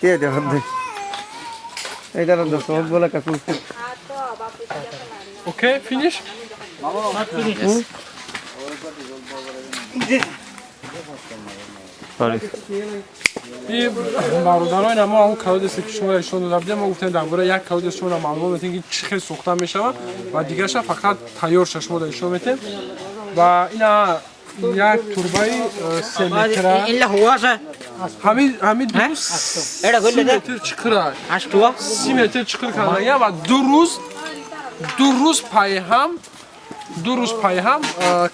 কে দে এটা দোস্ত বলে কাকু। Okay, finish. И бародарои мо ҳамон колодеце, ки шумо ишон дода будем, мо гуфтем, дар бораи як колодец шуморо маълумот метем, ки чӣ хел сохта мешавад, ва дигарша фақат тайёрша шумо дар ишон метем. Ва ина як турбаи 3 метра. إلا هو ҳамин ду 30 метр чиқира, 30 метр чиқир кардагия ва 2 рӯз пайҳам, 2 рӯз пайҳам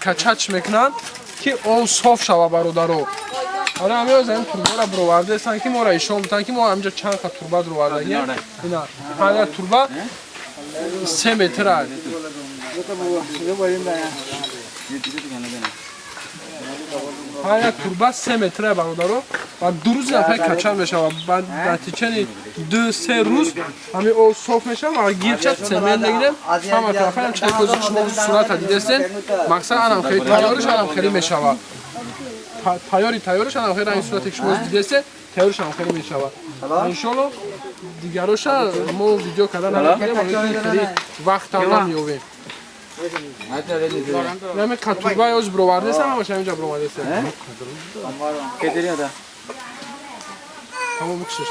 качать мекунанд, ки об соф шава, бародаро. Ара ҳамин ҳозир ҳамин турбаро бировардаестанд, ки моро ишон бутанд, ки мо ҳаминҷо чанд қа турба дуровардагием. Ина ҳар як турба 3 метр аст. Ҳар як турба 3 метра, бародаро, ва 2 рӯз нафар качать мешавад. Ба натиҷаи 2-3 рӯз ҳамин об соф мешавад ва гирча цемент мегирем ҳама тарафа. Ҳам чизе ки шумо сурата дидестен, мақсад анам хеле тайёриш, анам хеле мешавад. Тайёри тайёриш анам хеле ранги сурате, ки шумо дидестен, тайёриш анам хеле мешавад. Иншолло, дигароша мо видео карда намекунем, хеле вақтам намеёбем. Нами катурба ёз бировардесам, ҳамаш ҳаминҷа бировардесам. Тамом, бикшиш.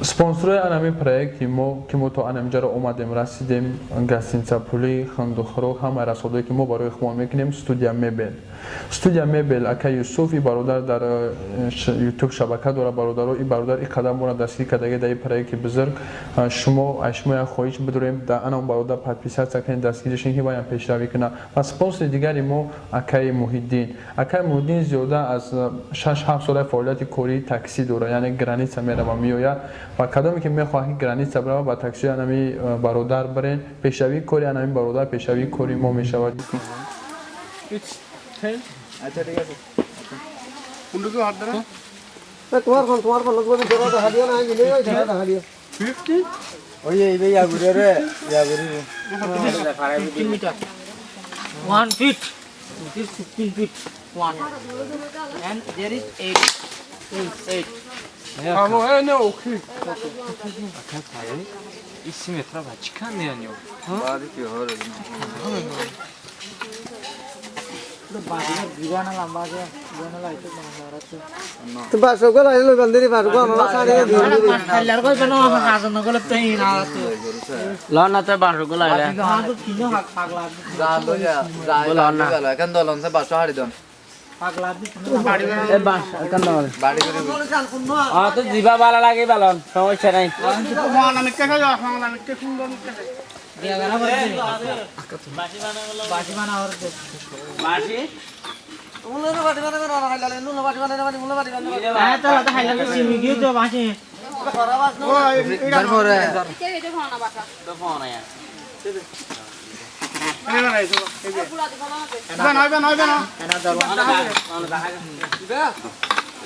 Спонсорои анами проекти мо, ки мо то анамиҷаро омадем, расидем, гостиница, пули хандухӯрок, ҳамаи расходое, ки мо барои худмон мекунем, студия мебел, студия мебел, ака Юсуф. И бародар дар Ютуб шабака дора, бародаро. И бародар и қадам моро дастгирӣ кардаги дар и проекти бузург. Шумо, аз шумо як хоҳиш бидорем: дар анам бародар подписаться кунед, дастгиришен, ки ваям пешравӣ кунад. Ва спонсори дигари мо акаи Муҳиддин. Акаи Муҳиддин зиёда аз 6-7 сола фаъолияти кории таксӣ дорад, яъне граница мерава, меояд. Ва кадоме ки мехоҳад, ки граница барава, ба таксиҳои анами бародар барен. Пешравии кори анами бародар пешравии кори мо мешавад. It's 10. তোমার ফোন, তোমার ফোন লাগবে ধরো, হারিও না গেলে ধরো, হারিও। 50. ওই এই ইয়া ঘুরে রে, ইয়া ঘুরে। Meter. 1 feet. It is 15 feet. One. And there is eight. Eight. Eight. Тамом, не, okay. И 30 метра ба чӣ кандиян ё? বাড়ি কি হরে? তো বাসো গলা হইলো বান্দিরি বাসো গলা সারি। লন না তো বাঁশো গুলো আইলা। এখন দলন সে বাসো হাড়ি দন। এ বাঁশ কেন? হ্যাঁ, তো জিবা ভালো লাগে বালন, সমস্যা নাই। বাঁশি। হ্যাঁ, তো হাইলাইট সিমি গিয়ে তো বাঁশি। তারপরে তো ফোন আয়া।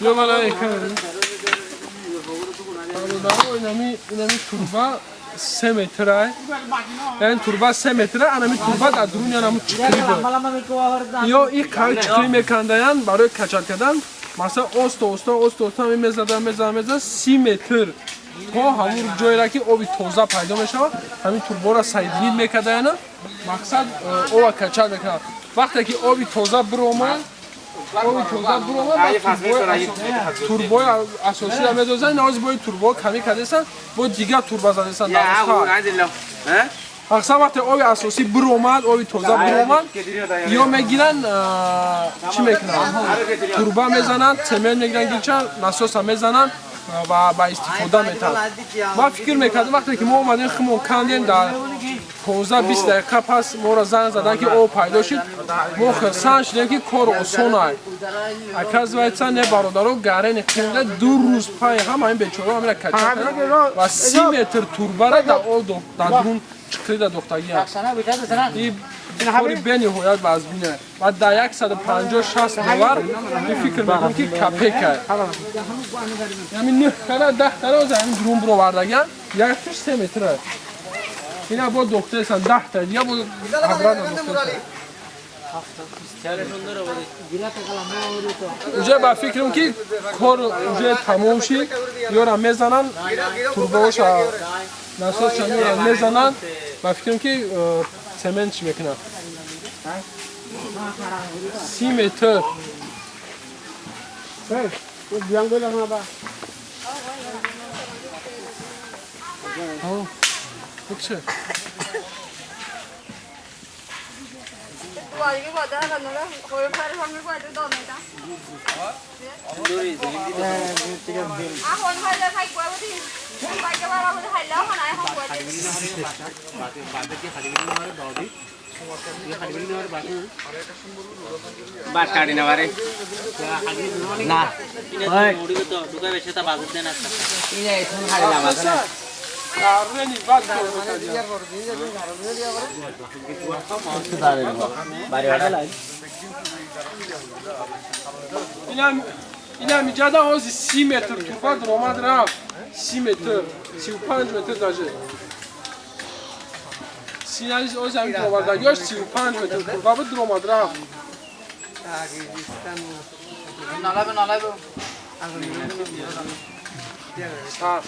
Ё мана экран. Бародаро, инами турба 3 метра. Яъне турба 3 метра, анами турба дар дуруни анаму чиқирӣ буд. Ё и қави чиқирӣ мекандаянд барои качать кардан. Масалан, оста оста, оста оста ҳамин мезадан, мезадан, мезадан, 30 метр то ҳамун ҷоеро, ки оби тоза пайдо мешавад, ҳамин турборо соединить мекардаяна. Мақсад, оба качать мекунад. Вақте ки оби тоза биромад, оби тоза биромад, баъд турбои асосиро медозанд. Ин бои турбо камӣ кардесанд, бо дигар турба задесанд дар уста. Мақсад, вақте оби асосӣ биромад, оби тоза биромад, ё мегиранд, чӣ мекунанд, турба мезананд, цемент мегиранд, гирча насоса мезананд ва ба истифода метаванд. Ман фикр мекардам, вақте ки мо омадем, химон кандем, дар 15-20 дақиқа пас моро занг задан, ки об пайдо шуд. Мо хурсанд шудем, ки кор осон ай. Оказывается, не, бародаро, гарени қинда 2 рӯз пай ҳам ҳамин бечора ҳамина качать карданд ва 30 метр турбара дар об дар дурун чиқирида дохтагиам. И кори бениҳоят вазбина ва дар 150-60 доллар и фикр мекунем, ки копейка. Ҳамин нӯҳ тара, 10 тара оз ҳамин дурун бировардагиам, якташ 3 метра. Ина бо дохтаесан, 10 та дига бо обратно дохтаесан. Уже ба фикрам ки кор уже тамом шид, ёра мезананд, турбаоша насосша ёра мезананд, ба фикрам ки цемент чӣ мекунанд. 30 метр. Букше. বাস কাটি না পারে না Инам иҷада ҳози 30 метр турба даромад рафт. 30 метр, 35 метр даже. Синализ ҳози ҳамин даромадагиаш 35 метр турба буд даромад рафт. Сар.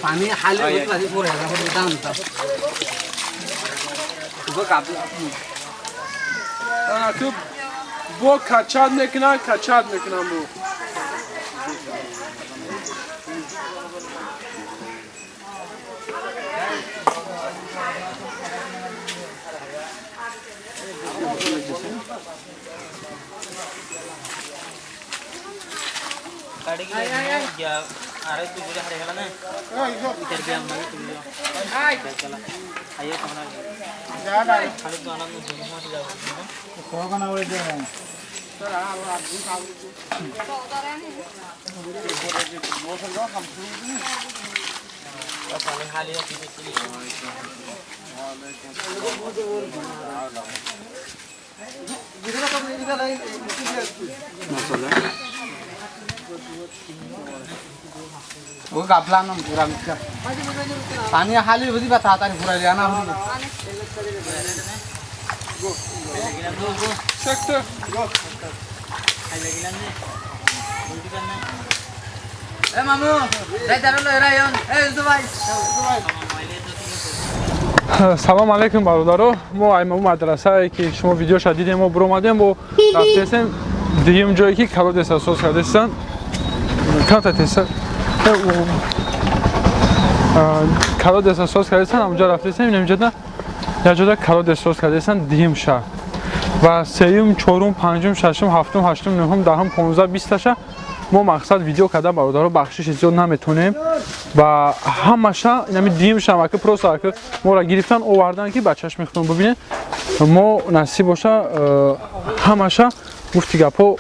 পানি খালে бо качад мекунанд, качад мекунанд бо. ও গাবলা নাম পুরা মিথ্যা পানি হালি বুঝি বা তাড়াতাড়ি পুরা জানা হলো Çekti. এ মামু যাই দাঁড়ালো এরা ইয়ন এ ভাই। Салом алейкум, бародаро. Мо аймау мадрасае ки шумо видеоша дидем, мо буромадем, бо рафтесем дуюм ҷое ки колодеса соз кардестан. Канта теса колодеса соз кардестан, ҳамҷо рафтесем. Инамҷода якҷода колодес соз кардестан дуюм шаҳр ва сеюм, чорум, панҷум, шашум, ҳафтум, ҳаштум, нуҳум, даҳум, 15, 20таша мо мақсад видео карда, бародаро, бахшиши зиёд наметонем ва ҳамаша инами дуюм шам аки просто аки моро гирифтан овардан ки ба чашми худтон бибинед. Мо насиб боша ҳамаша гуфти гапҳо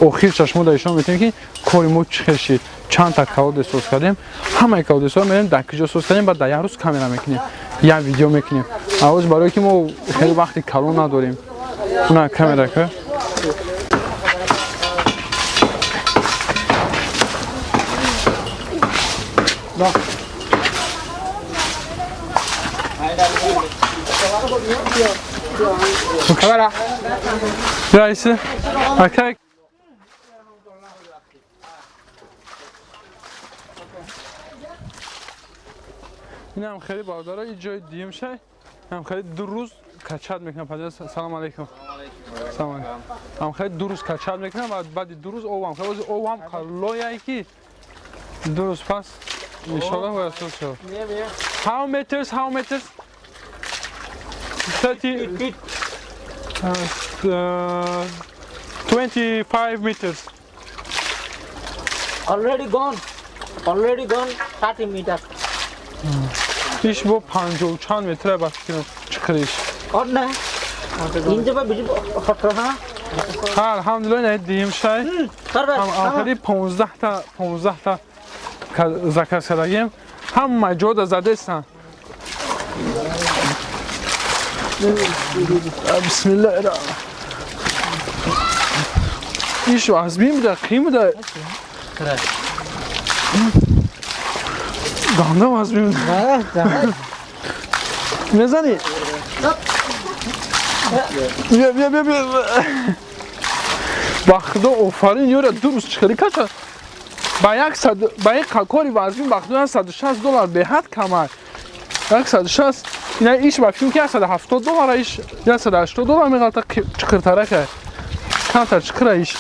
охир чашмо дар ишон метавонем ки кори мо чӣ хел шид, чандта колодес соз кардем, ҳамаи колодесҳо мерем дар киҷо соз кардем, баъд дар як рӯз камера мекунем, як видео мекунем. Авоз барое ки мо хеле вақти калон надорем. На камера ка Раиси, акай. Инам хеле бародаро, ин ҷои дуюм шай. Инам хеле 2 рӯз качад мекунам. Падар, салом алейкум. Салом алейкум. Ам хеле 2 рӯз качад мекунам ва баъди 2 рӯз овам. Хеле овам лояй ки 2 рӯз пас иншоаллоҳ бояд соз шавад. How meters? How meters? 30 25 meters. Already gone. Already gone 30 meters. Иш бо 50 чанд метра ба фикрам чиқириш. На. Инҷа ба биҷи хотра. Ҳа, алҳамдулилла, ина дим шай. Охири 15 та 15 та заказ кардагим. Ҳама ҷода задестан. Бисмиллаҳ. Иш аз бин буда, қим буда. Гандам аз бин буда. Мезани? Бия, бия, бия, бия. Ба худо офарин, ёра ду рӯз чиқари кача. Ба як сад, ба як кори вазмин ба худо 160 доллар беҳад камай. 160, ина иш ба филм ки 170 доллар иш 180 доллар меғалта чиқиртарака. Камтар чиқира иш.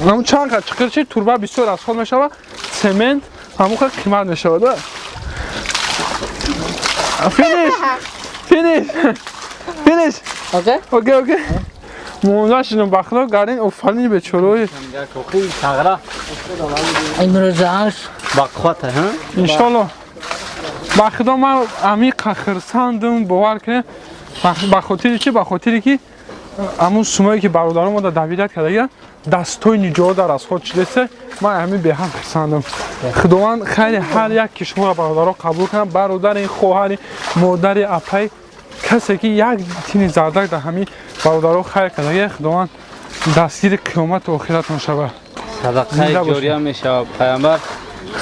Ҳамун чанд қад чиқир чи турба бисёр аз хол мешава, цемент ҳамун қад қимат мешавад. Finish! Finish! Finish! Okay? Okay, okay. Монда шудам ба худо гарин офарини бечорои. Имрӯзаш ба қувват, ҳа? Иншолло. Ба худо ман амиқа хирсандам, бовар кунед. Ба хотири чи? Ба хотири ки ҳамун сумое ки бародарон мода давидат кардагианд, дастои ниҷоро дар аз худ чидеста, ман ҳамин беҳад хирсандам. Худованд хайри ҳар як ки шуморо бародаро қабул кунад, бародари, хоҳари, модари, апай, касе ки як тини зардак дар ҳамин бародаро хайр кардагия, Худованд дастгири қиёмату охиратон шавад. Садақаи ҷория мешавад. Пайғамбар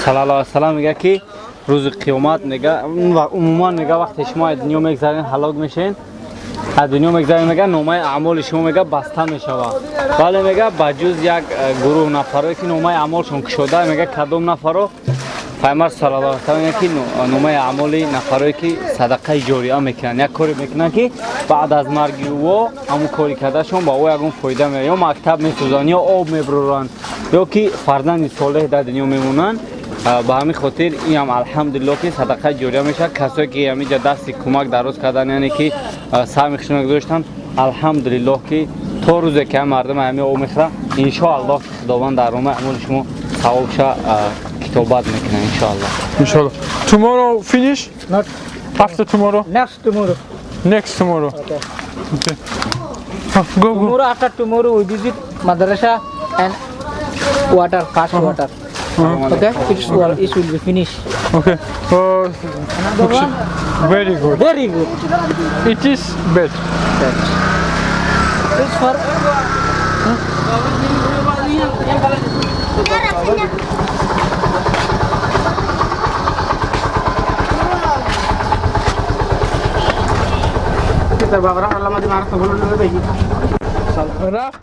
саллаллоҳу алайҳи васаллам мегӯяд ки рӯзи қиёмат мега умуман мега вақте шумо аз дунё мегзарен, ҳалок мешавед, аз дунё мегзарен, мега номаи аъмоли шумо мега баста мешавад. Вале мега ба ҷуз як гурӯҳ нафарое ки номаи аъмолшон кушода, мега кадом нафаро? Пайғамбар саллаллоҳу алайҳи васаллам мегӯяд ки номаи аъмоли нафарое ки садақаи ҷория мекунанд, як коре мекунанд ки баъд аз марги ӯ ҳамун кори кардашон ба ӯ ягон фоида меояд, ё мактаб месозанд, ё об мебуроранд, ё ки фарзанди солеҳ дар дунё мемонанд. Ба ҳамин хотир инам алҳамдулилло ки садақаи ҷория мешавад. Касое ки ҳаминҷа дасти кӯмак дароз кардан, яъне ки саҳми худшонро гузоштанд, алҳамдулиллоҳ ки то рӯзе ки мардум ҳамин об мехӯранд, иншоаллоҳ ки Худованд дар номаи аъмоли шумо савобша китобат мекунад, иншоаллоҳ. Иншоаллоҳ. Tomorrow finish? Not After tomorrow? Next tomorrow. Next tomorrow. Okay. Okay. Go, go. Tomorrow, after tomorrow we visit madrasa and water, fast water. Okay? It will be finished. Okay. Another one? Very good. Very good. It is best. It's for рафт.